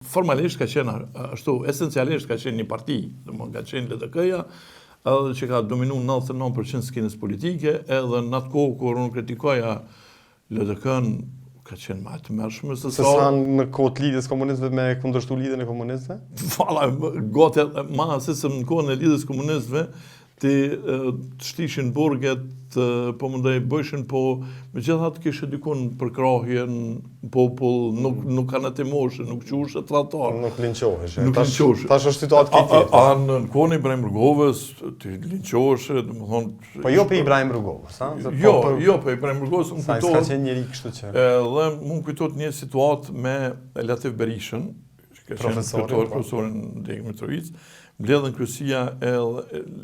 Formalisht ka qenë ashtu, esencialisht ka qenë një parti, domethënë ka qenë LDK-ja, edhe që ka dominu 99% skenës politike, edhe në atë kohë kur unë kritikoja LDK-n, ka qenë ma e tmerrshme se sa... Se sa në kohë të lidhjes komunistëve me kundërshtu lidhjen e komunistëve? Valla, gati, ma se se në kohën e lidhjes komunistëve, Ti të shtishin burget, po mendoj bëjshin, po megjithatë kishe dikun përkrahje në popull, nuk, mm. nuk anatemoheshe, nuk quheshe tradhtar. Nuk linçoheshe. Nuk linçoheshe. Tash është situatë krejt tjetër. A, a, në kohën e Ibrahim Rugovës, ti linçoheshe, domethonë... Po jo për Ibrahim Rugovës, ha? Po jo, për... jo për Ibrahim Rugovës, më kujtohet... Sa s'ka qenë njeri kështu që... Edhe më kujtohet një situatë me Latif Berishën, që ka qenë profesorin, po. profesorin në degë Mitrovicë, mbledhen kryesia e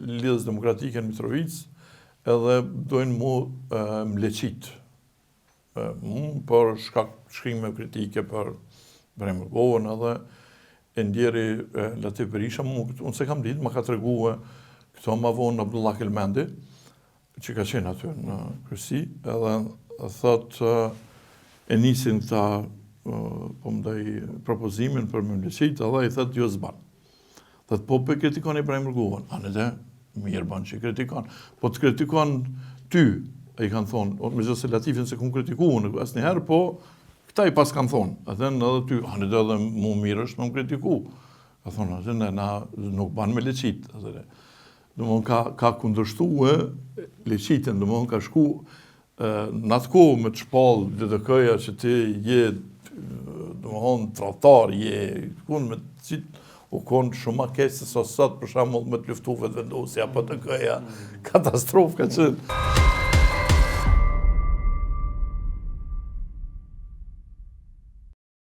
Lidhjes Demokratike në Mitrovicë, edhe dojnë mu m'leqit. Mu për shkak shkrime kritike për Ibrahim Rugovën edhe e ndjeri Latif Berisha, mu, unë s'e kam ditë, ma ka tregue këto ma vonë Abdullah Kelmendi, që ka qenë aty në kryesi, edhe thot e nisin këta po mendoj propozimin për me m'leqit, edhe i thot jo s'ban. Thot po pe kritikon Ibrahim Rugovën, a në mirë ban që kritikon. Po të kritikon ty, e i kanë thonë, o, megjithëse Latifin s'e kom kritiku unë, asnjëherë, po këta i pas kanë thonë, edhe në edhe ty, a në edhe mu mirë është me më kritiku. Ka thonë, atë në na nuk ban me leqit. Edhe, Domethonë ka, ka kundërshtue leqitjen, domethonë ka shku në atë kohë me të shpallë LDK-ja që ti je, domethonë, tradhtar, je, kun me të qitë, u konë shumë ma keq se sa sot, për shembull, me të luftu Vetëvendosja, PDK-ja, katastrofë ka qenë.